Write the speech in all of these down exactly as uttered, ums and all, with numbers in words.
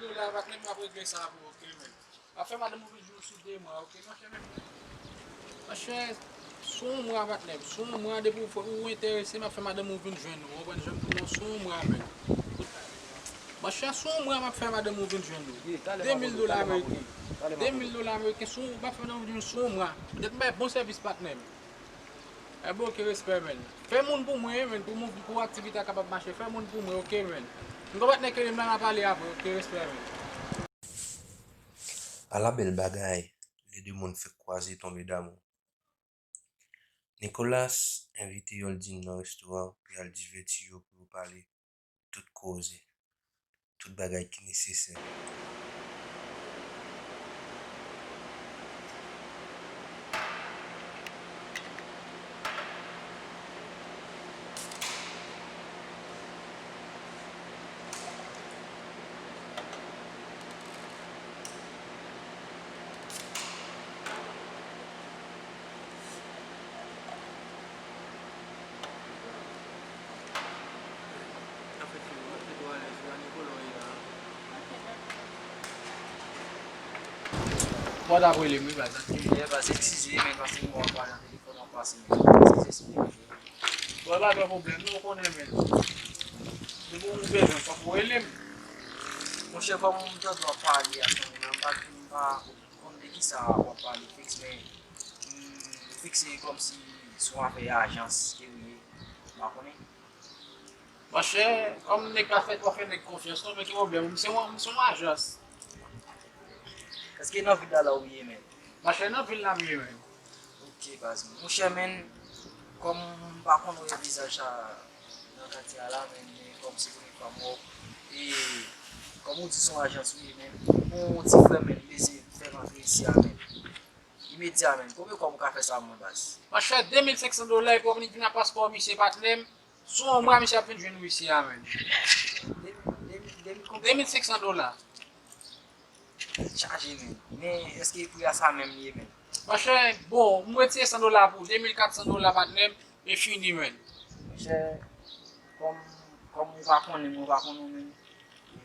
Dola, patnè m, m ap regle sa pou ou, ok, men. M ap fè madanm ou vin jwenn ou sou de mwa, ok, monchè, men. Monchè, sou yon mwa, patnè m. Sou yon mwa, depi ou fè, ou enterese, m ap fè madanm ou vin jwenn ou. Ou konprann jan m di w lan, sou yon mwa, men. Monchè, sou yon mwa, m ap fè madanm ou vin jwenn ou. De mil dola ameriken. De mil dola ameriken, sou, m ap fè madanm ou vin jwenn ou sou yon mwa. Petèt m bay bon sèvis, patnè m. Ebyen, ok, respè, men. Fè moun pou mwen, men, pou mouv-, pou aktivite a kapab mache. Fè moun pou mwen, ok, men. M gon patnè ke m la, n a pale apre, ok, respè, men. Ala bèl bagay, lè de moun fèk kwaze tonbe damou. Nicolas envite Yoldine nan restoran pou y al divèti yo, pou yo pale tout koze, tout bagay ki nesesè. Ou pa t ap rele m wi, baz. Ye, baz, eskize, men, paske m wè w ap pale nan telefòn, w ap pase, men. Eskize, eskize. Bon, pa gen pwoblèm, non, ou konnen, men. Depi w bezwen, fòk ou rele m. Monchè, kòm m tande w ap pale a, m pa, m pa konn de kisa w ap pale fiks, men, mm, fiks se kòmsi se yon afè ajans ke w ye, m pa konnen. Monchè, kòm nèg pa fè twò fè nèg konfyans, non, men ki pwoblèm ou? M se yon, m se yon ajans. Èske nan vil la, la ou ye, men? Monchè, nan vil la m ye, men. Ok, baz. Monchè, men, kòm m pa konn wè vizaj sa nan katye a la, men, men kòm se premye fwa m wè w, e kòm ou di se yon ajans ou ye, men, pou yon ti frè, men, li bezwen fè rantre isi a, men. Imedya, men. Konbyen kòb ou ka fè sa pou mwen, baz? Monchè, de mil senk san dola, epi w ap vin ak paspò misye, patnè m. Sou yon mwa, misye ap vin jwenn ou isi a, men. De mil, de mil, de mil konbyen? De mil senk san dola. Tèt chaje, men. Men, èske pri a sa menm li ye, men? Monchè, bon, m retire san dola pou ou, de mil kat san dola, patnè m, e fini, men. Monchè, kòm, kòm ou pa konnen, mwen pa konnen, men.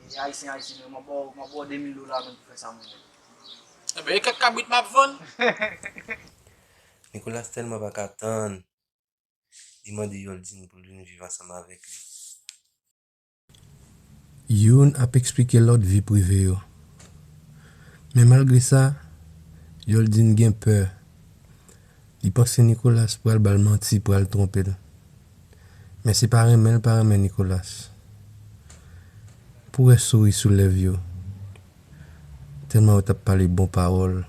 E, ayisyen, ayisyen, men, m ap ba w, m ap ba w de mil dola, men, pou fè sa, mwen. Enben, e kèk kabrit m ap vann. Nicolas tèlman pa ka tann, li mande Yoldine pou l vin viv ansanm avèk li. Youn ap eksplike lòt vi prive yo. Men malgre sa, Yoldine gen pè. Li panse Nicolas pral ba l manti, pral twonpe l. Men se pa renmen l pa renmen Nicolas. Pou wè souri sou lèv yo, tèlman yo t ap pale bon pawòl.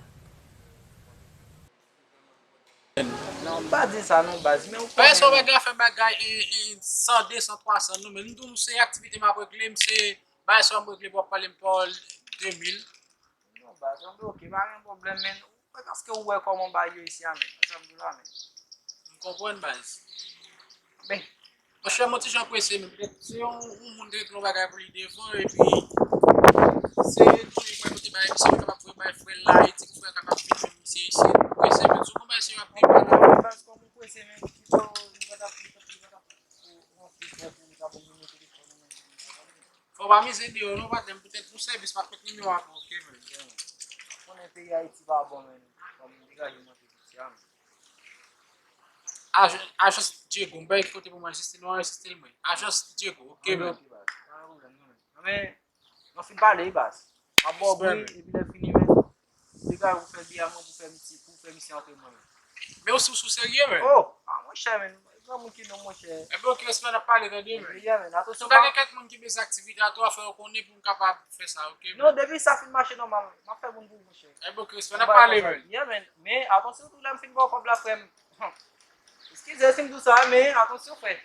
Non, m pa di sa non, baz, men ou konnen. Bay sa w pa gen afè bagay, e, e, san, de san, twa san, non, men m di w, se aktivite m ap regle, m se bagay sa w ap regle pou w ap pale m pawòl de mil. Non, baz, anben, ok, pa gen pwoblèm, men, paske ou wè kòman bagay yo isi a, men, se sa m di w la, men. M konprann, baz. Ben, Monchè, m yon ti jan prese, men petèt se yon, yon moun te regle yon bagay pou li devan, epi se nou li mwen pote bay misye, mwen kapab voye bay frè l la, e di frè l kapab vin jwenn misye isi, m prese, men sou konbyen se yo ap depann. Baz, kòm ou prese, men, li pa t ap, li pa t ap, li pa t ap rantre frè pou li kapab vin mete telefòn nan men. Fò w pa mize deyò non, patnè m, poutèt pou sèvis, m ap met nimewo a pou ou, ok, men. Konnen peyi Ayiti pa bon, men, kòm degaje mwen te piti a, men. Aj-, Ajans Diego, m bay ki kote pou m anrejistre, nou anrejistre l mwen. Ajans Diego, ok, men. Ok, baz. Pa gen pwoblèm, non, men. Non, men, nou fin pale, wi, baz. M ap ba w bri, epi lè fini, men, degaje pou fè biyè a mwen, pou fè misye, pou fè misye antre mwen, men. Men ou sou, sou serye, men? Oh, ah, monchè, men. Granmoun ki nou, monchè. Enben, ok, respè, n ap pale, tande, men. Yeah, men, atansyon. Si w ta gen kèk moun ki bezwen aktivite a tou, fè yo konnen pou m kapab fè sa, ok, men. Non, depi sa fin mache nòmal, m ap fè moun pou ou, monchè. Enben, ok, respè, n ap pale, men. Yeah, men. Men, atansyon tou, lè m fin ba w kòb la, frè m. Eskize si m di w sa, men atansyon, frè.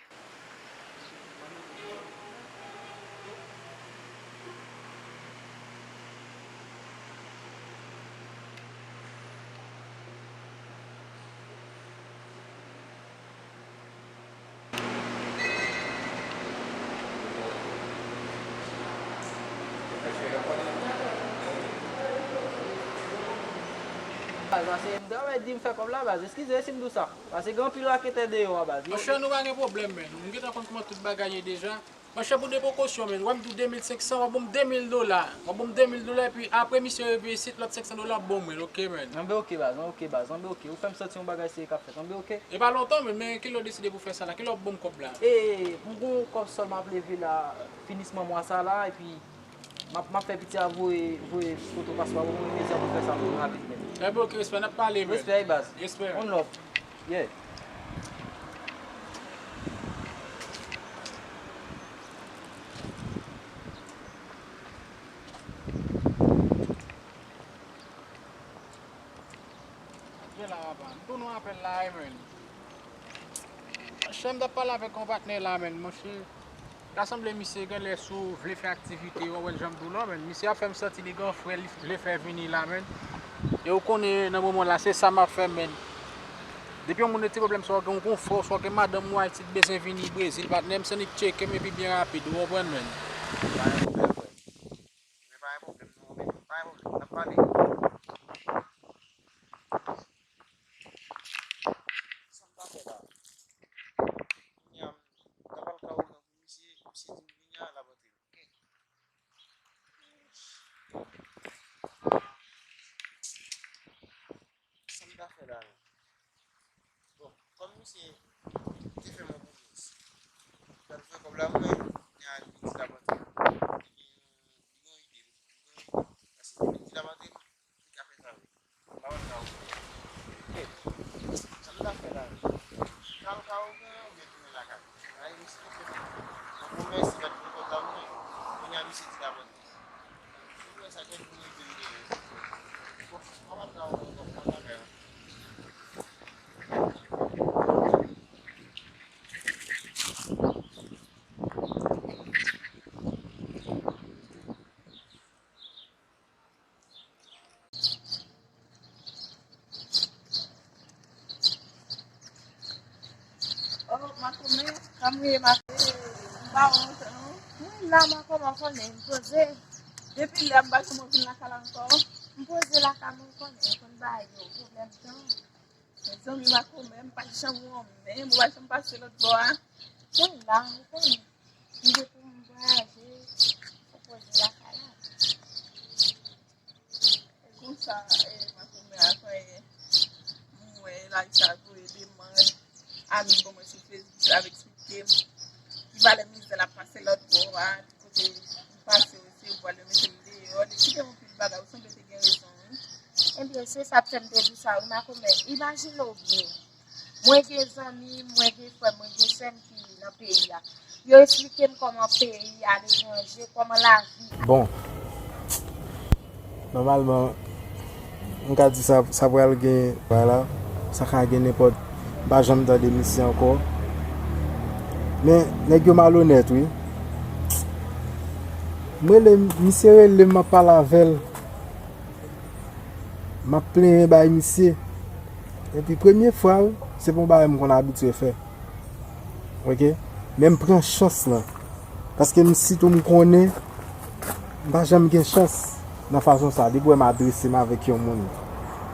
Baz, pase m ta wè di m fè kòb la, baz. Eskize si m di w sa. Pase gen anpil raketè deyò a, baz. Monchè, nou pa gen pwoblèm, men. M gentan konn kòman tout bagay ye deja. Monchè, pou de prekosyon, men, wè m di w de mil senk san, w ap ban m de mil dola. W ap ban m de mil dola, epi apre misye rive isit, lòt senk san dola w ap ban mwen, ok, men. Anben ok, baz, anben ok, baz, anben ok. Ou fè m santi yon bagay serye k ap fèt, anben ok. E pa lontan, men, men kilè w deside pou fè sa la? Kilè w ap ban m kòb la? E, m gon kòb sòl m ap leve la, finisman mwa sa la, epi m ap, m ap fè piti a voye, voye foto paswa pou mwen, mezan pou fè sa pou mwen rapid, men. Enben ok, respè, n ap pale, men. Respè, wi, baz. Respè. On love. Yeah. Gen la, papa. M tounen apèl la, wi, men. Monchè, m t ap pale avèk yon patnè la, men, monchè. Ta sanble misye genlè sou vle fè aktivite, w konprann jan m di w lan, men. Misye ap fè m santi li gran frè, li vle fè vini la, men. E w konnen, nan moman la, se sa m ap fè, men. Depi yon moun gen ti pwoblèm, swa w gen yon frè, swa w gen madanm ou Ayiti, li bezwen vini Brezil, patnè m, se annik tcheke m epi byen rapid, ou konprann, men. Pa gen pwoblèm, frè. Men pa gen pwoblèm, non, men. Pa gen pwoblèm, n ap pale. Sa m ta fè la? Kounye a, m ta pral ka ou nan pou misye, misye di m vini a, l ap antre m. Sa m ta fè la menm? Bon, kòm misye te fè m yon pwomès, l pral voye kòb la pou mwen, kounye a li di l ap antre m. Li gen yon, li gen yon ide, li gen yon ide. Paske depi l di l ap antre m, li ka fè travay. M pa konn sa ou. Sa m ta fè la? Kal ka ou gen oubyen tounen lakay? Ay, misye te fè m yon pwomès, li pral voye kòb la pou mwen. Kounye a misye di l ap antre. Ou wè sa, kèk moun ede m genyen. Bon, m ap al travay ankò, m ap al travay ankò. Oh, makomè, kòman w ye, makomè? M pa wè w lontan, non. Mwen la, makomè, w konnen, m poze. Depi lè m pa janm vin lakay la ankò. M poze lakay mwen, w konnen, m konn bagay yo, pwoblèm tan. Mezanmi, makomè, m pa janm wè w menm, ou pa janm pase lòt bò a. Mwen la, ou konnen. M gen pou m vwayaje, m poze lakay la. E konsa, e, makomè a fè, m wè Larissa voye demann, ami ban mwen sou Facebook, l ap eksplike m ki valè mizè l ap pase lòt bò a, kote m pase resevwa l, yo mete m deyò, li eksplike m anpil bagay, ou sanble te gen rezon, wi. Ebyen, se sa k fè m te di w sa, wi, makomè. Imajine w byen. Mwen gen zanmi m, mwen gen frè m, mwen gen sè m ki nan peyi a. Yo eksplike m kòman peyi aletranje, kòman lavi. Bon, nòmalman, m ka di sa, sa pral gen, vwala, sa ka gen nenpòt, m pa janm tande misye ankò. Men, nèg yo malonèt, wi. M rele, misye rele m, m ap pale avè l. M ap plenyen bay misye. Epi premye fwa l, se pa yon bagay m konn abitye fè. Ok? Men m pran chans lan. Paske m sitou m konnen, m pa janm gen chans nan fason sa. Depi w wè m adrese m avèk yon moun.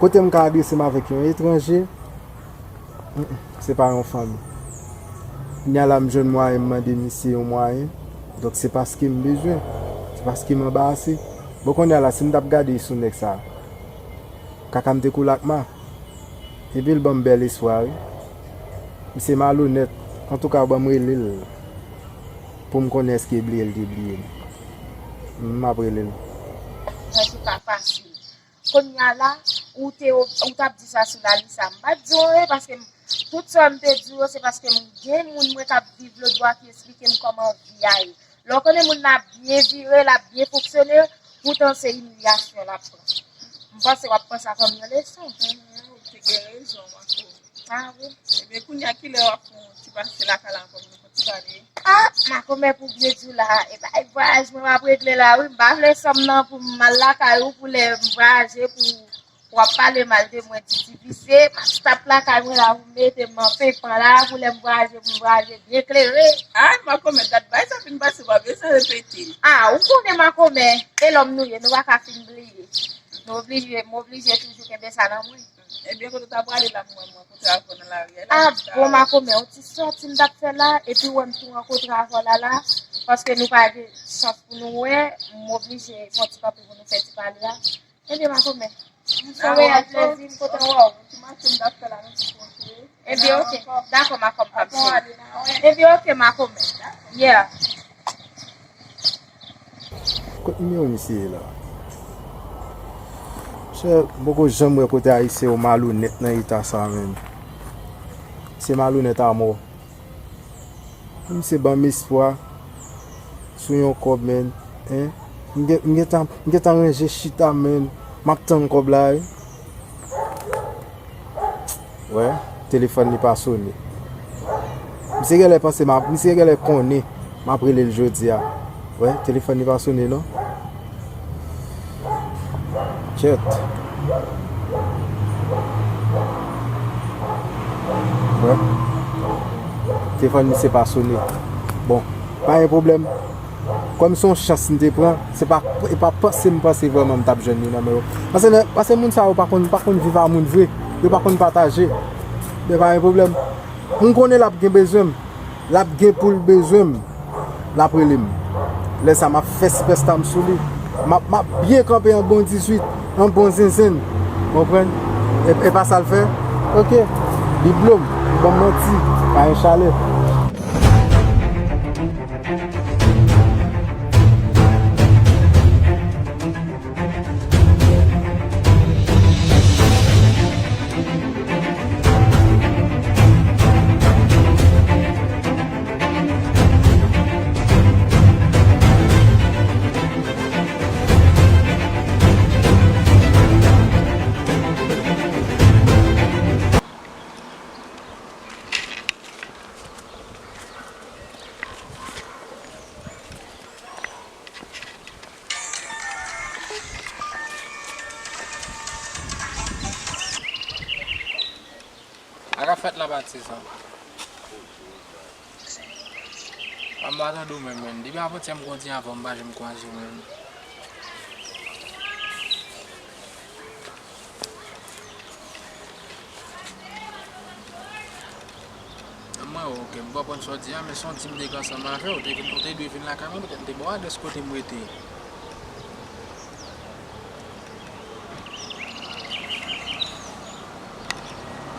Kote m ka adrese m avèk yon etranje, mm, mm, se pa yon fanmi. Kounye a la m jwenn mwayen m mande misye yon mwayen. Donk se paske m bezwen. Se paske m anbarase. Bon, kounye a la, si m t ap gade sou nèg sa, kaka m te koul ak ma. Epi l ban m bèl espwa, wi. Misye malonèt. Antouka, ban m rele l pou m konnen èske bliye l te bliye m. M ap rele l. Antouka, fasil. Kounye a la, ou te, ou t ap di sa sou Larissa. M pa t di w anyen paske m, tout sa m te di w yo, se paske m gen moun mwen k ap viv lòt bò a ki eksplike m kòman vi a ye. Lè w konnen moun nan ap byen vire, l ap byen fonksyone, poutan se imilyasyon l ap pran. M panse w ap pran sa kòm yon leson. Mhm, ou te gen rezon, Marco. Ah wi. Ebyen, kounye a, kilè w ap fè yon ti pase lakay la ankò pou nou fè yon ti pale? Ah, makomè, pou byen di w la, e bay vwayaj mwen m ap regle la, wi. M pa vle sòm nan pou m al lakay ou, pou lè m vwayaje, pou w ap pale mal de mwen, di divisye, m ap stap lakay mwen la, pou mete m nan penpan la, pou lè m vwayaje, pou m vwayaje byen klere. Ay, makomè, dat bay sa fin pase, w pa bezwen repete. Ah, ou konnen makomè, e lòm nou ye, nou pa ka fin bliye. Nou oblije, m oblije toujou kenbe sa nan mwen. Ebyen, kote w ta prale la pou mwen, mwen rankontre avè w nan lari a la? Ah, bon, makomè, yon ti sòti m t ap fè la, epi w wè m tou rankontre avè w la la. Paske nou pa gen chans pou nou wè, m oblije fè yon ti kanpe pou nou fè ti pale a. Ebyen, makomè, m fè w reyèl plezi, m kontan wè w. Ebyen, oke. Dakò, makomè, pa m cheri. Ebyen, oke, makomè. Yeah. Kot nimewo misye ye la? Chè, m poko janm wè kote Ayisyen yo malonèt nan eta sa, menm. Se malonèt amò. Misye ban m espwa sou yon kòb, menm. Hein? M gen, m gentan, m gentan ranje chita, menm. M ap tann kòb la, wi. Wè, telefòn li pa sone. Misye genlè panse m ap, misye genlè konnen m ap rele l jodi a. Wè, telefòn li pa sone non. Kèt. Wè. Telefòn misye pa sone. Bon, pa gen pwoblèm. Kòm se yon chans m te pran, se pa, e pa panse m panse vrèman m t ap jwenn li nan men yo. Paske, paske moun sa yo pa konn, pa konn viv a moun vre. Yo pa konn pataje. Men pa gen pwoblèm. M konnen l ap gen bezwen m. L ap gen pou l bezwen m. L ap rele m. Lè sa, m ap fè sipèsta m sou li. M ap, m ap byen kanpe an bon dizuit, an bon zenzenn. Konprann? E, e pa sa l fè? Oke. Li blo m. Li ban m manti. Pa gen chalè. Sa k ap fèt la, patizan? A m pa tande w menm, menn. Depi avantyè m konnen avè w, m pa janm kwaze w menm. Mwen, oke, m konprann sa w di a, men se yon di m te gen ansanm avè w, ou te, ou te dwe vin lakay mwen, petèt m te ba w adrès kote m rete.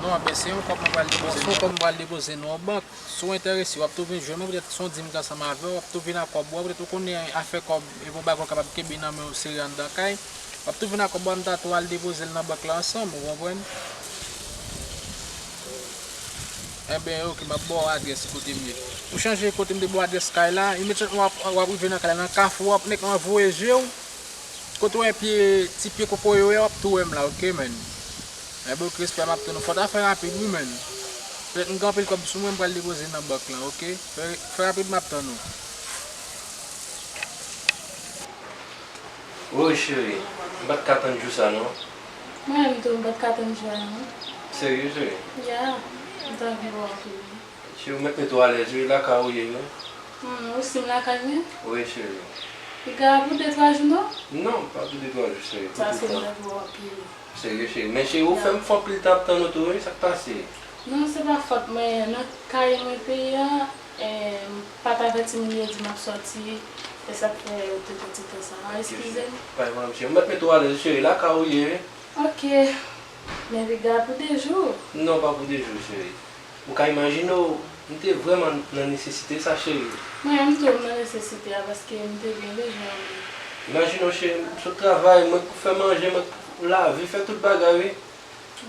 Non, ben, se yon kòb mwen pral depoze, se yon kòb mwen pral depoze nan yon bank. Si w enterese, w ap tou vin jwenn mwen, petèt se yon di m gen ansanm avè w, w ap tou vin ak kòb ou a, petèt ou konnen afè kòb, e bon bagay w kapab kenbe nan men w serye anndan kay. W ap tou vin ak kòb ou a, n ta tou al depoze l nan bank la ansanm, ou konprann? Enben, oke, m ap ba w adrès kote m ye. Ou chanje kote m te ba w adrès kay la, imedyatman w ap, w ap rive nan kay la, nan kafou, w ap nèk anvoye je w. Kote w wè pye, ti pye kokoye yo, w ap tou wè m la, oke, menn? Enben, oke, respè, m ap tann ou. Fò w ta fè rapid, wi, menn. Petèt m gen anpil kòb sou mwen, m pral depoze nan bank la, oke? Fè, fè rapid, m ap tann ou. Woy, cheri, m pa t ka tann jou sa, non. Mwen menm tou, m pa t ka tann jou a, non. Serye, cheri? Ya, m t anvi wè w anpil, wi. Cheri, ou mèt mete w alèz, wi, lakay ou ye, wi. Hmm, ou si m lakay mwen? Wi, cheri. Piga pou de twa jou, non? Non, pa pou de twa jou, cheri, pou tout tan. Sa se m anvi wè w anpil. Serye, cheri. Men, cheri, ou fè m fè anpil tan ap tann ou tou, wi, sa k pase? Non, se pa fòt mwen, nan kay mwen peyi a, eh, m pa t avèti m, li di m ap sòti, e sa k fè yo te pran ti tan sa a. Eskize m. Pa gen pwoblèm, cheri. M mèt mete w alèz, cheri, lakay ou ye, wi. Oke. Men piga pou de jou. Non, pa pou de jou, cheri. Ou ka imajine w, m te vrèman nan nesesite sa, cheri. Mwen menm tou, m nan nesesite a, paske m te byen bezwen w menm. Imajine w, cheri, m sot travay, mwen k pou fè manje, mwen k pou lavi, fè tout bagay, wi.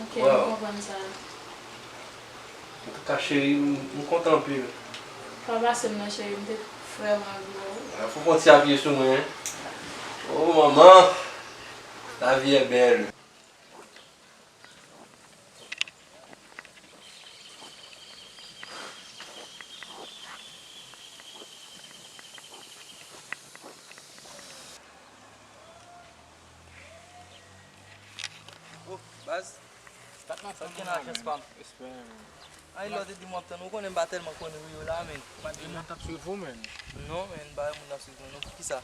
Oke, m konprann sa. Antouka, cheri, m, m kontan anpil. Pa pase m non, cheri, m te vrèman anvi wè w. A, fò w fè yon ti apiye sou mwen, en. O, manman! La vie est belle. Oh, baz. Sa k gen nan ajans pa m? Respè, men. Ay, lè w te di m w ap tann, ou konnen m pa tèlman konn ri yo la, men. Ou pa t di moun t ap swiv ou, men? Non, men, m pa wè moun t ap swiv mwen, non. Poukisa?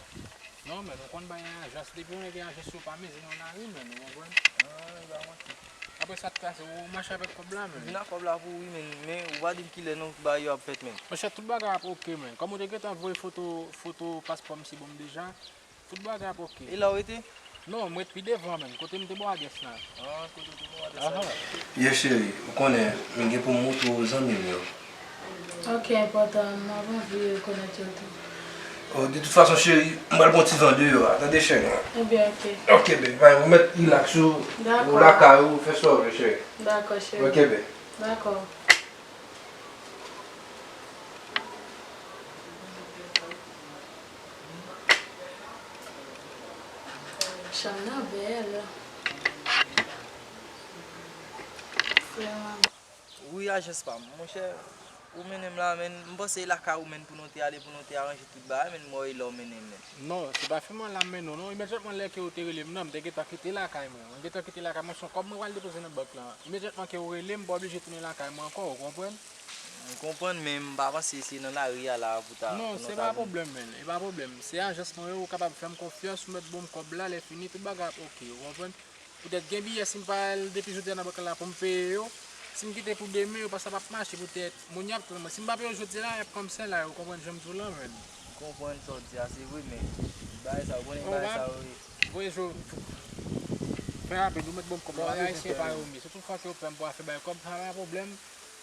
Non, men, ou konn bagay ajans, depi yon nèg gen ajans, yo pa mezi nan lari, men, ou konprann? Ah, li pa manti. Apre sa, t kase, ou mache avèk kòb la, men. Vin ak kòb la pou ou, wi, men, men ou pa di m kilè non bagay yo ap fèt, men. Monchè, tout bagay ap oke, men. Kòm ou te gentan voye foto, foto paspò misye ban m deja, tout bagay ap oke. E la ou rete? Non, mwen pi devan, men. Kote m te ba w adrès la. Ah, kote w te ba w adrès la? Aha. Yes, cheri, ou konnen, m gen pou m montre w zanmi m yo. Ok, enpòtan, m ap anvi rekonèt yo tou. Oh, de tout fason, cheri, m pral pran ti van deyò a, tande, cheri? Ebyen, ok. Ok, babe, bay, ou mèt rilaks ou, ou lakay ou, fè sa w vle, cheri. Dakò, cheri. Ok, babe. Dakò. Chanm nan bèl. Vrèman. Wi, ajans pa m. Monchè, ou mennen m la, men m panse e lakay ou menm pou nou te ale, pou nou te aranje tout bagay, men m wè e la w mennen m, men. Non, se pa fè mwen la m mennen w, non. Imedyatman lè ke ou te rele m nan, m te gentan kite lakay mwen. Mwen gentan kite lakay mwen, se yon kòb mwen pral depoze nan bank lan. Imedyatman ke ou rele m, m pa oblije tounen lakay mwen ankò, ou konprann? M konprann, men m pa panse se nan lari a la pou ta, non, pou nou se ta pa vin. Pwoblèm, men. E pa pwoblèm. Se ajans mwen yo, ou kapab fè m konfyans, ou mèt ban m kòb la, lè fini, tout bagay ap oke, ou konprann? Poutèt gen biyè, si m pa al depi jodi a nan bank la pou m peye yo, si m kite pou demen, yo pa, sa p ap mache poutèt moun y ap tann mwen. Si m pa peye yo jodi a la, y ap kòmse la, ou konprann jan m di w lan, men. M konprann sa w di a, se vre, men bagay sa, ou konnen bagay sa yo ye. Voye jo, fè rapid, ou mèt ban m kòb la. Bagay ayisyen pa yo, men. Si tout fwa ke yo pè m pou afè bay kòb, sa pa pwoblèm.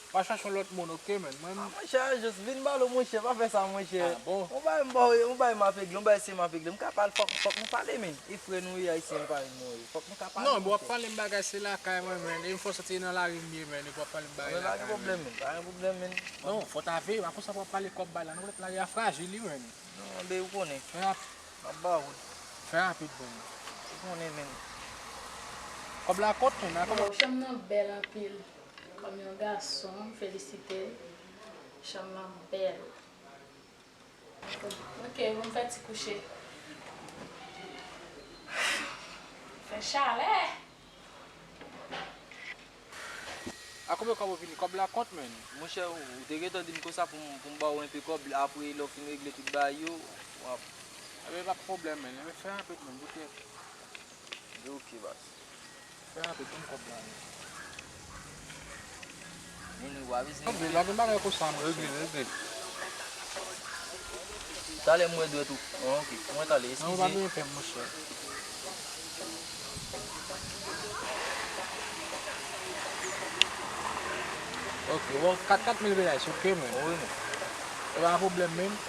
W a chache yon lòt moun, oke, men. Mwen, ah, monchè, jis vin balo, monchè, pa fè sa, monchè. Ah, bon. Yon bagay m ba w, yon bagay m ap regle, yon bagay se m ap regle. M ka pale, fòk, fòk nou pale, men. E frè nou ye, ayisyen, nou pa vin mouri. Fòk nou ka pale, monchè. Non, w ap pale m bagay, se lakay mwen, men. E m fè w santi nan lari m ye, men. E w ap pale m bagay lakay, men. Pa gen pwoblèm, men. Pa gen pwoblèm, men. Non, fò ta veye, pa konsa w ap pale kòb bay la. Non, poutèt lari a frajil, wi, men. Non, men ou konnen. Fè rap-, m ap ba ou. Fè rapid, men. Ou konnen, men. Kòb la kont, men. Waw, chanm nan bèl anpil. Kòm yon gason, m felisite l. Chanm nan bèl. Ok, bon, m fè ti kouche. Fè chalè. A konbyen kòb ou vini? Kòb la kont, men. Monchè, ou, ou te gentan di m konsa pou m, pou m ba ou enpe kòb, apre lè w fin regle tout bagay yo, w ap. Ebyen, pa pwoblèm, men. Ebyen, fè rapid, men, poutèt. Ebyen, ok, baz. Fè rapid, ban m kòb la, men. Vini, w a bezwen. Ok, pa gen bagay konsa, monchè. Regle, regle. Talè m wè dwèt ou. Ah, ok. Mwen talè, eskize. Non, pa gen pwoblèm, monchè. Ok, bon, kat, kat mil reais, ok, men. Wi, men. E pa pwoblèm, men.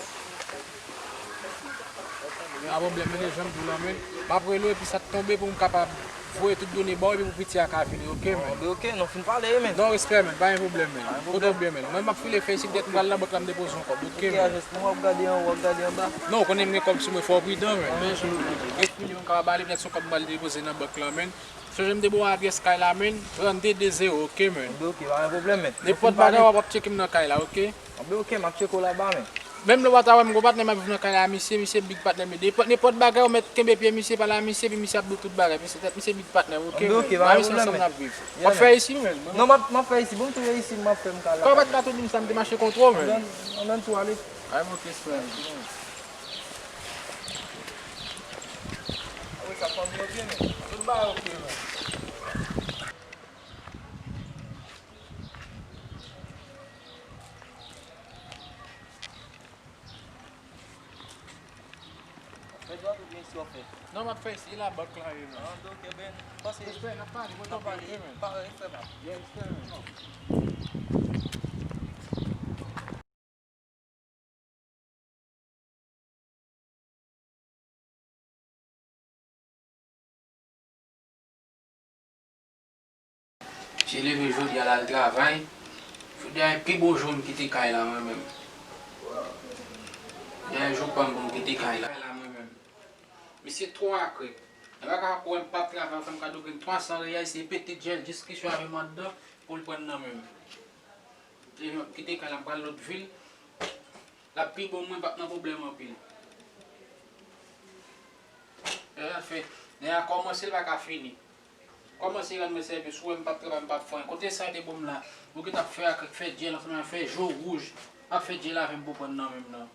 E pa pwoblèm, men, jan m di w lan, men. M ap rele w epi sa t tonbe pou m kapab voye tout done ba w epi pou piti a ka vini, ok, men. Bon, ok, nou fin pale, men. Non, respè, men, pa gen pwoblèm, men. Pa gen pwoblèm. Kote w byen, men. Mwen, m ap file fè isit, dèt m pral nan bank la, m depoze yon kòb, ok, men. Ok, ajans pou w ap gade anwo, w ap gade anba. Non, w konnen m gen kòb sou mwen, fò w pridan, men. Men, sou, gen fini, m kapab ale, pètèt se yon kòb m pral depoze nan bank la, men. Sonje m te ba w adrès kay la, men. Trannde de zewo, ok, men. Anben, ok, pa gen pwoblèm, men. Nenpòt bagay, w ap tcheke m nan kay la, ok? Anben, ok, m ap tcheke w laba, men. Menm lè w pa ta wè m, gon patnè m ap viv nan kay la, misye, misye big patnè, men. Nenpòt, nenpòt bagay, ou mèt kenbe pye misye, pale a misye, epi misye ap di w tout bagay. Misye, misye big patnè, ok? Anben, ok, pa gen pwoblèm, men. Ansanm n ap viv. W ap fè isi, men. Non, m ap, m ap fè isi. Bon, m tou ye isi, m ap fè m kay la. Kòman w pa t ka tou di m sa, m te mache kont ou, men. Anben, anben, tou ale. Ay, m ok, frè m. Awe, sa fanmi yo byen, men. Tout bagay ok, men. Fè dwa tout mesye w fè. Non, m ap fè isi, e la bank la ye, men. Ah, ok, ben, pase. Respè, n ap pale, mwen tonbe, ok, men. Pale, frè m. Yeah, respè, men. Misye leve jodi a l al travay. Jodi a e pi bon jou m kite kay la mwen menm. Dènye jou pa m pou m kite kay la. Misye twò akrè. Nèg la ka wè m p ap travay, fè m kado gen twa san reyèl, se pete djèl, diskisyon avè m anndan pou l pran nan men m. Leve m ap kite kay la, m pral lòt vil. L ap pi bon, mwen p ap nan pwoblèm anpil. Lè a fè, lè a kòmanse, l pa ka fini. Kòmanse rann mwen sèvis, ou wè m p ap travay, m p ap fè anyen. Kote sa te bon m la, ou gentan ap fè akrè, fè djèl, anfen, fè jo wouj, ap fè djèl avè m pou pran nan men m nan.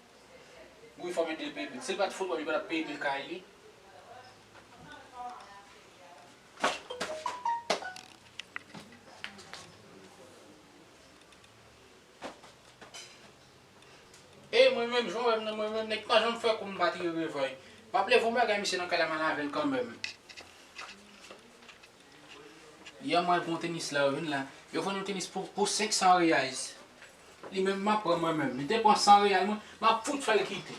Wi, fò m ede l peye bil. Si l pa t fout wè m, li pa t ap peye bil kay li. Wi, Wè m nan mwen menm, nèg pa janm fè kou m pa tire revòy. M ap leve yon bagay misye nan kay la, m a lave l kanmenm. Yè m al pran yon tenis la, yo vin la. Yo vann yon tenis pou, pou senk san reais. Li menm m ap pran mwen menm. Li te pran san real mwen, m ap fout fè l kite.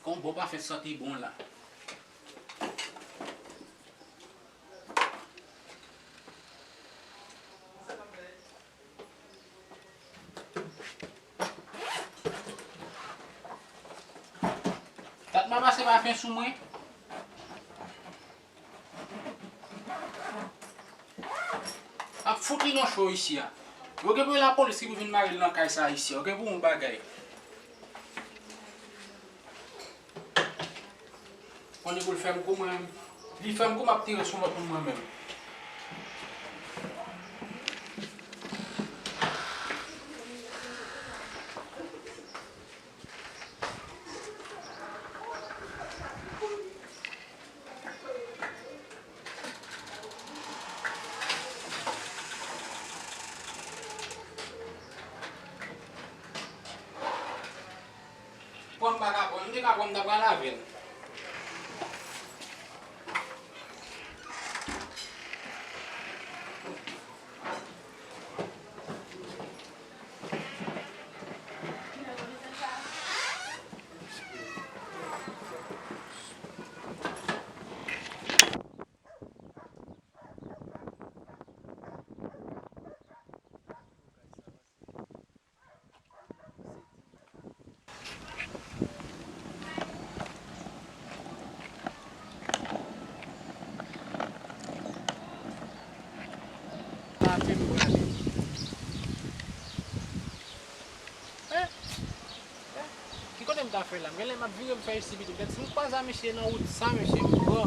Gon bon pafen santi bon la. Tat mama se pafen sou mwen. Ap fout li nan cho isi a. Yo gen pou lapolis ki pou vin mare l nan kay sa isi a. Yo gen pou yon bagay. Konnen pou l fè m kou mwen menm. Li fè m kou m ap tire sou lòt moun mwen menm. Pran m pa ka pran, m te ka pran, m ta pral avè l. Ki kote m ta fè la? M genlè m ap vire m fè isi pito. Gad, si m kwaze a misye nan wout sa, mesye, m pran.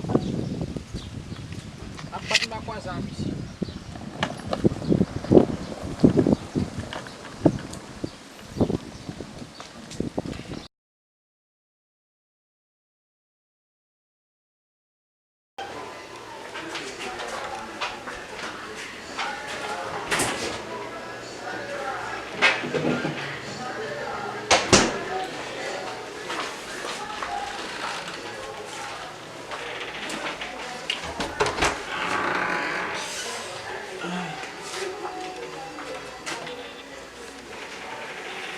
M ap bat m pa kwaze a misye.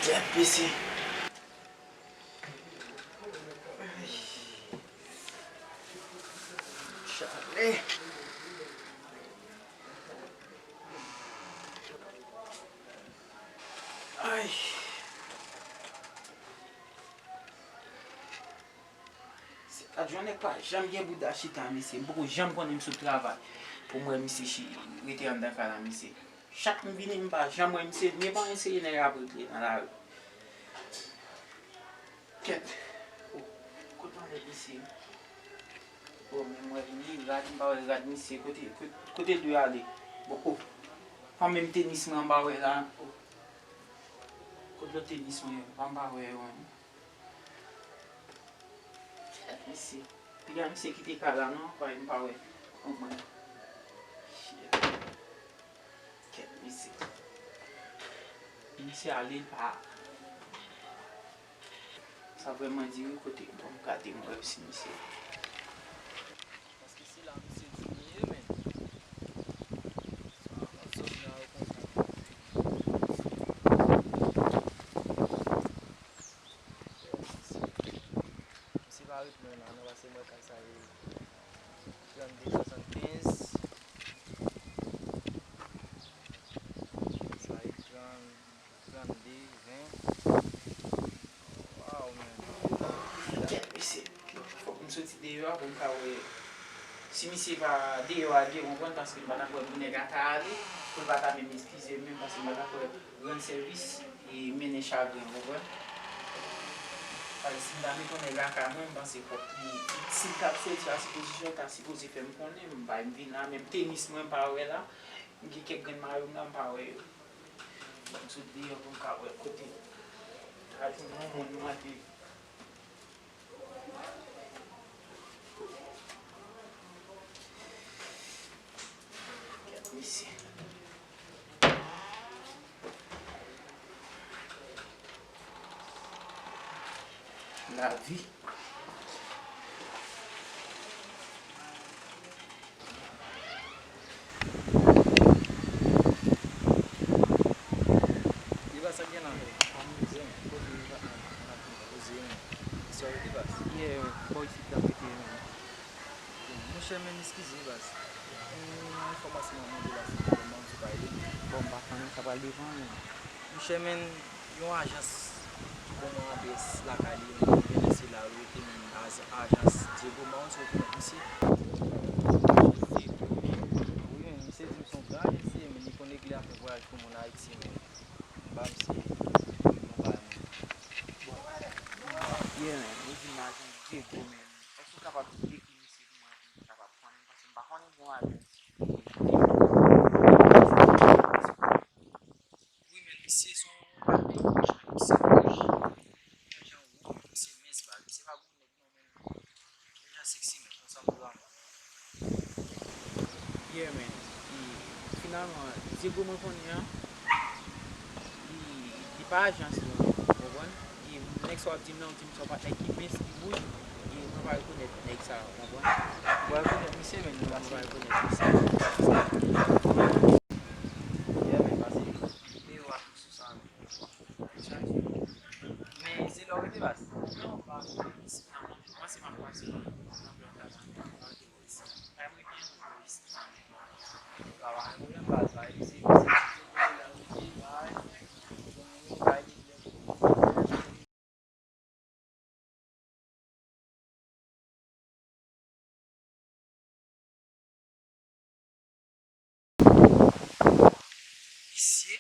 Kèt, mesye. Ay. Chale. Ay. Se pa yon nèg pa janm gen bouda chita, mesye. M poko janm konnen m sot travay pou m wè misye chi-, rete anndan kay la, mesye. Chak m vini, m pa janm wè misye, men pa eseye nèg ap regle nan lari. Kèt. Oh, kote mallèt misye? Oh, men m wè li rad, m pa wè rad misye. Kote, kote, kote l dwe ale? Bon, oh. Pa menm tenis mwen m pa wè la. Oh. Kote lòt tenis mwen yo? M pa, m pa wè yo menm. Kèt, mesye. Piga misye kite kay la non, paske m pa wè. Konprann. Shit. Kèt, mesye. Misye ale, l pa. Sa vrèman di wi, kote, bon, gade m wè si misye. Paske se la misye di m ye, men. Sa, sa, sa, sa, Misye pa ret lwen la non, paske mwen kay sa e trannde swasannkenz. Sa e trannde, trannde, ven. Waw, men. Kèt, mesye. Fòk m soti deyò a pou m ka wè si misye pa deyò a, ou konprann, paske m pa t ap wè pou nèg la ta ale, pou l pa ta menm eskize m menm, paske m pa t ap wè rann sèvis e mennen chagren, ou konprann. Paske si m ta met yon nèg lakay mwen, m panse fòk li, si l t ap soti a, sipozisyon ta sipoze fè m konnen, m pa, m vin la, menm tenis mwen m pa wè la, m gen kèk grenn mayo m la, m pa wè yo. Bon, m sot deyò pou m ka wè kote. Ka jwenn yon moun mande. Lavi. Deba sa gen la. Poze, men. Poze, men. Sa w te pase? Yeah, bò isit la, mete, men. Monchè, men, eskize, baz. Yon enfòmasyon mwen mande la, se pou mwen, se pa li. Bon, m pa konnen sa pral devan, men. Monchè, men, yon ajans ki ban mwen adrès lakay li, men, li rete la, li rete, men, aj-, ajans Diego Mons, ou rekonèt misye? Wi, men, misye di m se yon gran ajans li ye, men, li konn regle afè vwayaj pou moun Ayiti, men. M ba misye yon bagay, men. Bon. Yeah, men, ou di m ajans Diego, men. Èske w kapab dekri misye pou mwen, pou m kapab konnen, paske m pa konnen bon ajans. Wi, men misye se yon bagay, misye wouj, yon jan wouj, misye mens, baz, misye pa gwo nèg non, men yon jan seksi, men, konsa m di w la, men. Yeah, man. E, finalman, Diego mwen konnen an, li, li pa ajans nou, ou konprann? E nèg sa w ap di m nan, ou di m se yon patnè ki mens, ki wouj, e mwen pa rekonèt nèg sa, ou konprann? Mwen rekonèt misye, men mwen pa rekonèt misye. Yeah, men, pase, videyo a sou sa, men. Men, se lè w rete, baz? Non, pa, pa isit, non. Mwen, se m ap pase nan plantazyon. Mesye,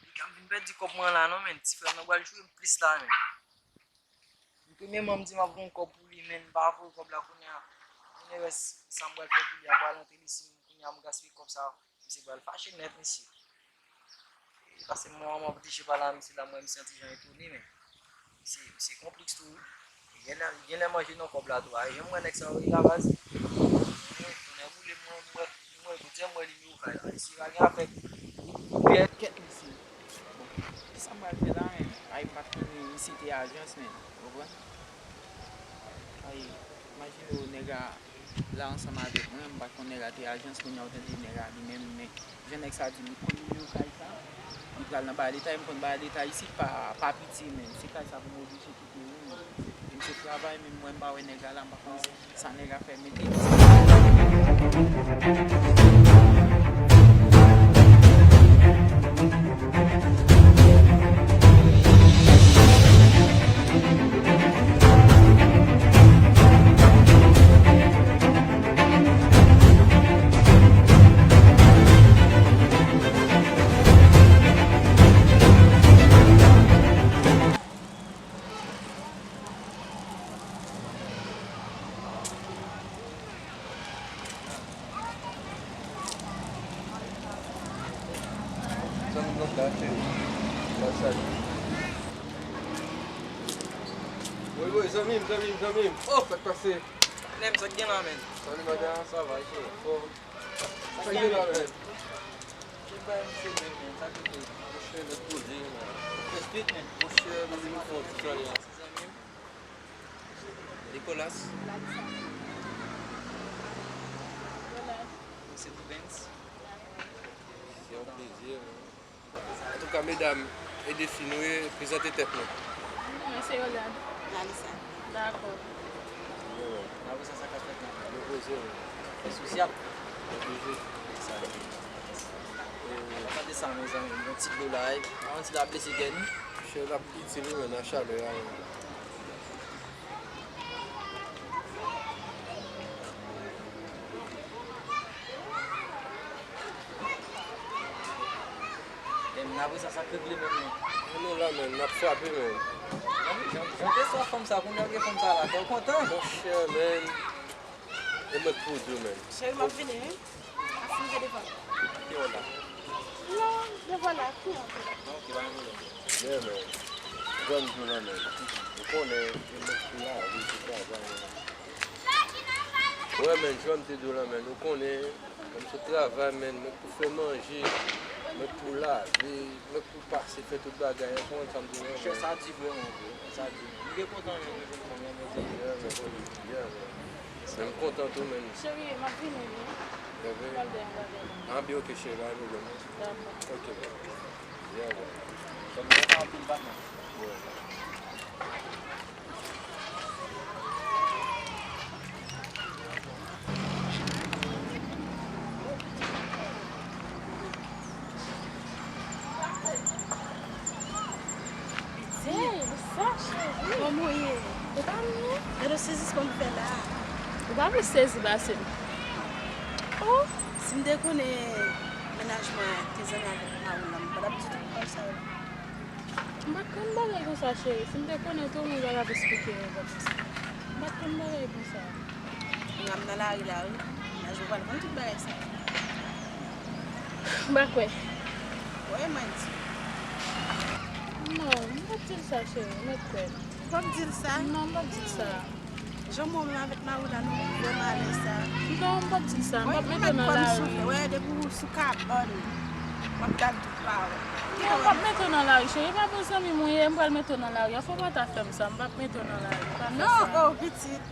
piga m vin pèdi kòb mwen la non, men. Ti frè m nan pral joure m plis la, men. Premyèman, m di m ap voye yon kòb pou li, men m pa voye kòb la kounye a. Kounye a, sa m pral fè pou li a, m pral antre li, si m, kounye a m gaspiye kòb sa, misye pral fache nèt, mesye. Paske mwen, m ap oblije pale a misye la, mwen, m santi jan etone, men misye, misye konpliks tou, wi. Li genlè, li genlè manje nan kòb la tou. A, jan m wè nèg sa yo ye la, baz. Mwen, tounen boule, mwen, mwen, mwen, jodi a, mwen, li yo kay la. Mesye pa gen afè. Kèt, kèt, mesye. Bon, kisa m pral fè la, menm? Ay, m pa t konnen misye te ajans, menm. Ou konprann? Ay, imajine w, nèg la la ansanm avèk mwen, m pa t konn nèg la te ajans, kounye a w tande nèg la li menm, men jan nèg sa di m, li konn nimewo kay sa, li pral nan bay detay, m konn bay detay isit pa, pa piti, men se kay sa pou m oblije kite wi, men. E m se travay, men mwen m pa wè nèg la la, m pa konn sa nèg la fè, mete. Zanmi m nan la, cheri. Mwen salye. Woy, woy, zanmi m, zanmi m, zanmi m. Oh, sa k pase? Nèm, sa k gen la, men? Salut, madanm. Sa va, e ou? Anfòm. Sa k gen la, men? Ki bay misye menm, men? Sa k gen? Monchè, nèt poze, men. Fè swit, men. Monchè, m vin fè yon ti salye a ti zanmi m. Nicolas. Misye Rubens. Se yon plezi, men. Antouka, medam, e de fi nou ye, prezante tèt nou. Mwen se Yolande. Lalisa. Dakò. N ap wè sa, sa k ap fèt la. Nou poze, wi. Fè sosyal. Oblije. Sa vle di. E, pa tande sa, mezanmi, yon ti dlo la, e, pa yon ti la blese kè nou. Chè l ap itil, wi, men nan chalè a, wi. Men apre sa, sa k regle menm nan? Men nou la, men, n ap frape, men. Jan, jan te sou fanm sa, kounye a w gen fanm sa la, kè w kontan? Monchè, men, e mwen k pou di w, men. Cheri, m ap vini, wi. Ap fin vye devan. Ki wè la? Non, devan la, ki antre. Non, ki pa gen pwoblèm. Yeah, men. Jan m di w la, men. Ou konnen, e mwen k pou lavi, pou travay, men. Wè, men, jan m te di w la, men, ou konnen, mwen m sot travay, men, mwen pou fè manje. Mwen pou lave, mwen pou pase fè tout bagay, ou konprann sa m di w? Monchè, sa di vrèman vre, sa di. M te kontan menm, m jwenn fanm nan, mwen te vrèman kontan. Yeah, man. Men m kontan tou, man. Cheri, m ap vini, wi. Leve. Pral dèyè, pral dèyè. Ah, byen, ok, cheri, pa gen pwoblèm. Dakò. Ok, man. Yeah, man. Kòm mwen pa anpil patnè. Yeah, man. Hey, sa cheri. Kòman w ye? Ou pa m non? Gade sezisman m fè la. Ou pa vle sezi pase m. Oh, si m te konnen mennaj mwen te zanmi avèk mari l la, m pa t ap di tout pawòl sa yo. M pa t konn bagay konsa, cheri. Si m te konnen tou, mwen ta p ap esplike yon bagay konsa. M pa t konn bagay konsa. Kounya m nan lari la, wi. Mennaj ou pral konn tout bagay sa. M pa kwè. Wè, mwen di. Non, m p ap di l sa, cheri. Mèt kwè. Ou p ap di l sa? Non, m p ap di l sa. Jan mwen menm avèk mari w la, nou vrèman alèz sa. Non, m p ap di l sa. M p ap mete w nan lari. Wè, depi w sou kabòn, w ap gad tout pawòl. Non, m p ap mete w nan lari, cheri. E pa bon zanmi m ou ye, m pral mete w nan lari. Fò w pa ta fè m sa, m p ap mete w nan lari. Pa fè sa. Non, oh, pitit.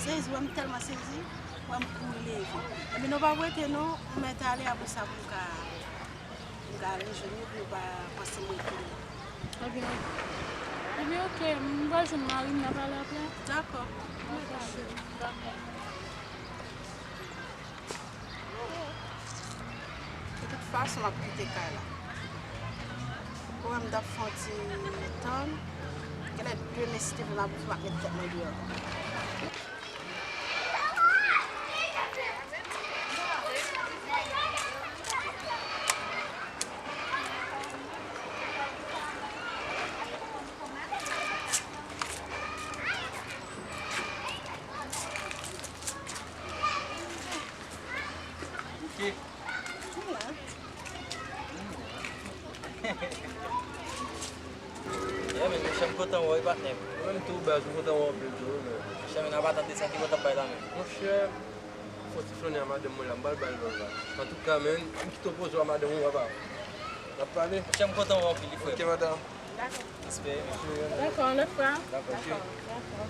Sezi, wè m tèlman sezi. Wè m kouri leve. Epi nou pa rete non, ou mèt ale apre sa pou m ka, pou m ka rejwenn ou, pou nou pa panse m rete. Ebyen, ebyen, ok, m pral jwenn mari m, n a pale apre. Dakò. Dakò, cheri. Dakò. De tout fason, m ap kite kay la. Ou wè m t ap fè yon ti tann. Genlè demen si Steven ap vin, m ap met tèt mwen deyò. Ok. Yeah, men, monchè, m kontan wè w, wi, patnè. Mwen menm tou, baz, m kontan wè w anpil tou, wi, men. Monchè, men, nan patant de sa, ki bò n ap bay la, men? Monchè, fò ti flannen a madanm mwen la, m pral ba l lòv la. Antouka, men, m kite w poze w a madanm ou, papa. N ap pale. Monchè, m kontan wè w anpil, wi, frè m. Ok, madanm. Dakò. Respè, men. Dakò, yon lòt fwa. Dakò, ok. Dakò.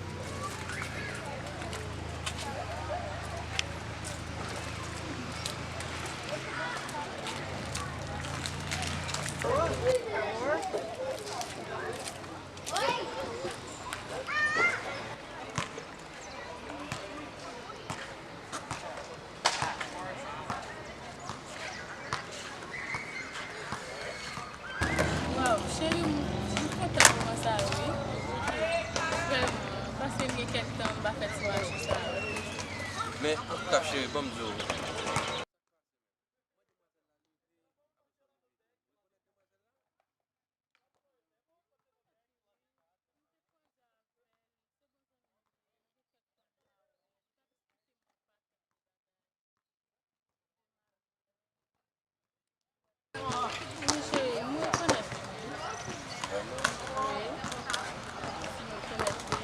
Waw, cheri m, m kontan moman sa yo, wi. Vrèman, paske m gen kèk tan m pa fè ti mache sa yo. Men, antouka, cheri, ban m di w. Wi, cheri, m rekonèt li, wi. Wi. M rekonèt li.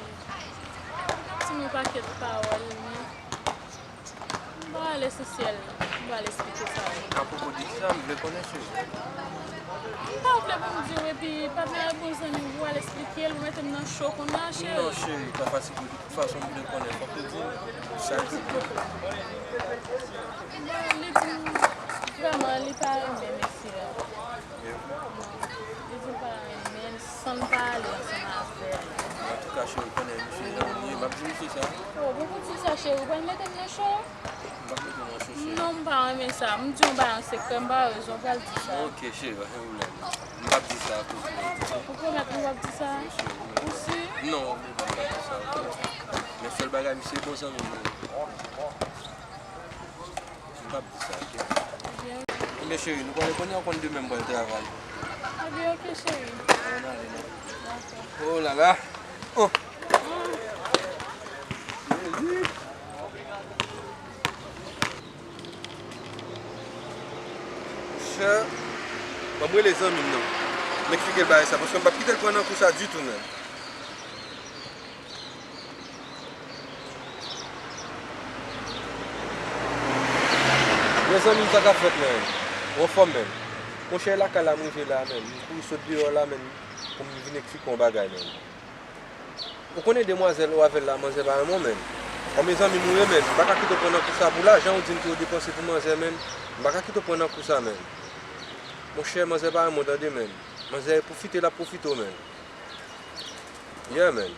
Di m yon pakèt pawòl, men m pa al esansyèl, m pa al esplike sa yo. Apwopo de sa, m vle konnen, cheri. M pa vle pou m di w, epi patnè a bon zanmi m, pou w al esplike l, ou mete m nan cho kounye a, cheri. Non, cheri, pa fasil pou di. Fason m vle konnen, fòk ou di m sa l di. Bon, li di m vrèman li pa renmen mesye a. Li di l pa renmen l san l pa ale ansanm avè l. Antouka, cheri, ou konnen misye jan l ye, m ap di misye sa. Oh, bon, pou di sa, cheri, ou pral mete m nan cho? M p ap mete w nan cho, cheri. Non, m pa renmen sa. M di w m pa yon sekrè, m pa rezon, ou pral di sa. Ok, cheri, pa gen pwoblèm. M p ap di sa ankò. Ou pwomèt ou p ap di sa? Wi, cheri. Ou si? Non, m p ap di sa ankò. Men sèl bagay, misye bon zanmi m. M p ap di sa, ok? Ebyen, ok. Ebyen, cheri, nou pral konnen, ou konn demen m pral travay. Ebyen, ok, cheri. Ann ale, non. Dakò. Oh la la. Oh. Jezi. Monchè, ban m rele zanmi m nan. M eksplike l bagay sa, paske m p ap kite l pran nan kou sa ditou, menm. Mezanmi, sa k ap fèt, menm? Ou anfòm, menm? Monchè, lakay la m rive la, menn. M kouri sot deyò la, menn, pou m vin eksplike w yon bagay, menn. Ou konnen demwazèl ou avè l la, manzè pa renmen w, menn. Kòm e zanmi m ou ye, menn, m pa ka kite w pran nan kou sa pou lajan ou di m ke w depanse pou manzè, menn. M pa ka kite w pran nan kou sa, menn. Monchè, manzè pa renmen w, tande, menn. Manzè pwofite, l ap pwofite w, menn. Yeah, menn.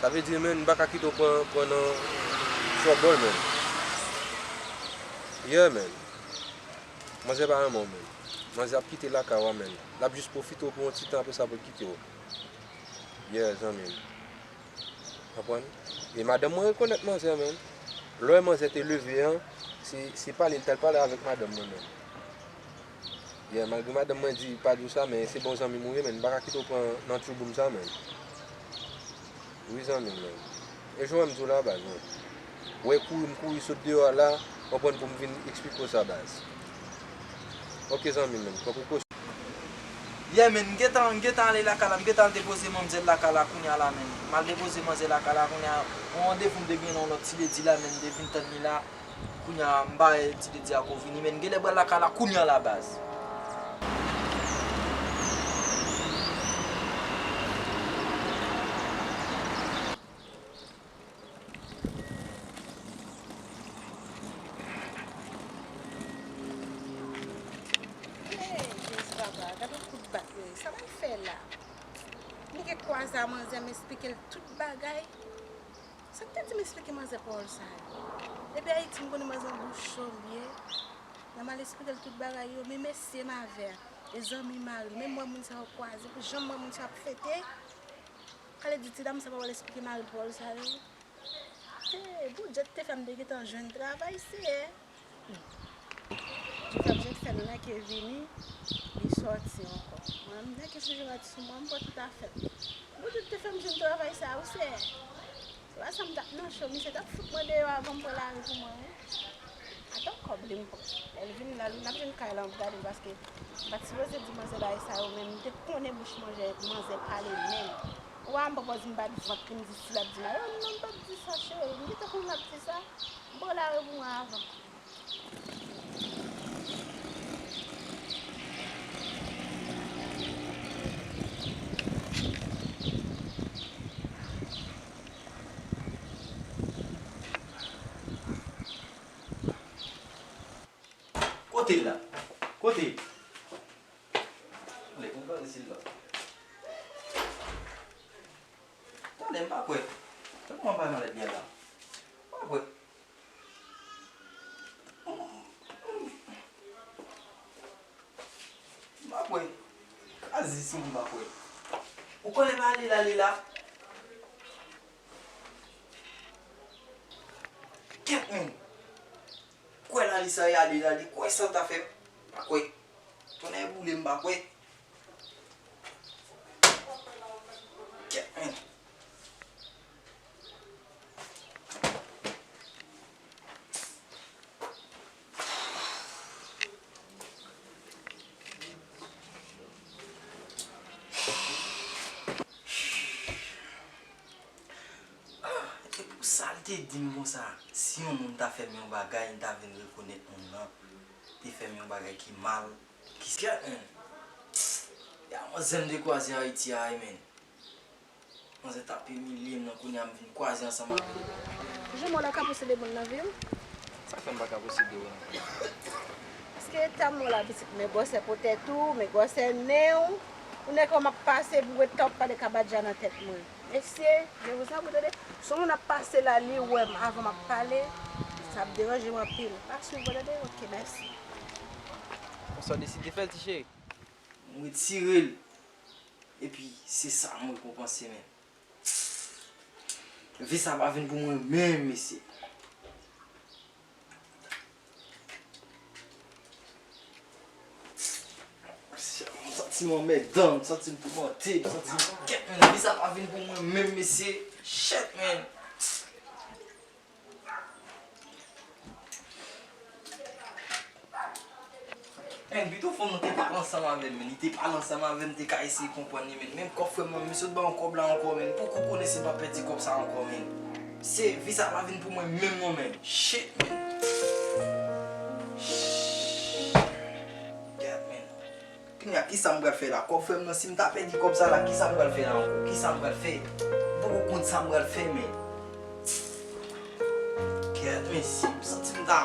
Sa vle di, menn, m pa ka kite w pran, pran nan twòbòl, menn. Yeah, menn. Manzè pa renmen w, menn. Manzè ap kite lakay ou a, menn. L ap jis pwofite w pou yon ti tan, apre sa pou l kite w. Yeah, zanmi m. Konprann? E madanm mwen rekonèt manzè, menn. Lè w wè manzè te leve an, se, se pale l t al pale avèk madanm mwen, menn. Yeah, malgre madanm mwen di pa di w sa, men se bon zanmi m ou ye, menn. M pa ka kite w pran nan tchouboum sa, menn. Wi, zanmi m, menn. E jan w wè m di w la, baz, menn. Ou wè kouri, m kouri sot deyò a la, konprann, pou m vin eksplike w sa, baz. Oke, zanmi m, menn. Pran prekosyon. Yeah, menn, m gentan, m gentan ale lakay la, m gentan al depoze manmzèl lakay la kounye a la, menn. M al depoze manzè lakay la kounye a. Yon randevou m te gen nan yon lòt ti ledi la, menn, m te vin tann li la. Kounye a, m bay ti ledi a kou vini, men m genlè pral lakay la kounye a la, baz. Hey, Jezi papa, gade yon kout bak yo ye. Sa m al fè la? Li gen kwaze a manzè, m esplike l tout bagay. Sa k te di m eksplike manzè pawòl sa yo? Depi Ayiti, m konnen manzè yon bouch cho l ye. Lè m al eksplike l tout bagay yo, men mesye m avè a, e zanmi mari l, menm wè moun sa yo kwaze, pou janm wè moun sa yo ap fete. Kale di ti dam sa pa wè l eksplike mari l pawòl sa yo. Te, Bondye te fè m te gentan jwenn travay, Seyè. Ti frè m Jackson nan ke vini, li sòti ankò. Mwen, m nèk esijera ti sou mwen, m pran tout afè m. Bondye te fè m jwenn travay sa a, wi, Seyè. Se pa sa m t ap nan cho, misye t ap fout mwen deyò avan m pran lari pou mwen, wi. Atò kòb li m pran. Lè l vin la, l ap jwenn kay la, m ap gade l, paske m pa t sipoze di manzè bagay sa yo, men m te konnen bouch manzè, manzè pale menm. Ou pa m pran pòz m bat vant li, m di si l ap di m, "Oh, non, m p ap di sa, cheri." M gentan konnen l ap di sa. M pran lari pou mwen avan. Kote l la? Kote? Tande, pou m gade si l la. Tande, m pa kwè. Se kòman m pa wè malèt li a la? M pa kwè. M pa kwè. Aziz, si m pa kwè. Ou konnen pa li la, li la. Kèt, menn. Kwè la, li sa y ale la, li kwè sa w ta fè. M pa kwè. Tonnè boule, m pa kwè. Kèt, menn. Ah, e pou sa l te di m konsa, si yon moun ta fè m yon bagay, m ta vin rekonèt moun nan te fè m yon bagay ki mal, ki kèt, menn. Ya manzè m te kwaze Ayiti a, wi, menn. Manzè t ap imilye m nan, kounye a m vin kwaze ansanm avè l. Toujou mò la ka posede moun nan vi w? Sa fè m pa ka posede w nan vi m? Paske eta mò la, pitit, men gwosè po tèt ou, men gwosè nen w. Ou nèk wè m ap pase, pou wè tan w ap pale kabadja nan tèt mwen. Mesye, je vous en prie, tande. Si yon moun ap pase la, li wè m avan m ap pale, sa ap deranje m anpil. Pa swiv mwen, tande? Oke, mèsi. Konsa w deside fè l, ti cheri? M retire l. Epi, se sa m rekonpanse, menn. Vi sa pa vin pou mwen menm, mesye. M santi m anmèdan, m santi m toumante, m santi m kèt, menn. Vi sa pa vin pou mwen menm, mesye. Shit, menn. Menn, pito fanm nan te pale ansanm avè m, menn. Li te pale ansanm avè m, m te ka eseye konprann li, menn. Menm kòb frè m nan, misye t ba yon kòb la ankò, menn. Poko konnen si m p ap pèdi kòb sa ankò, menn. Se vi sa pa vin pou mwen menm non, menn. Shit, menn. Shit. Gad, menn. Kounye a, kisa m pral fè la? Kòb frè m nan, si m ta pèdi kòb sa la, kisa m pral fè la ankò? Kisa m pral fè? M poko konn sa m pral fè, men. Kèt, mesye, m santi m ta.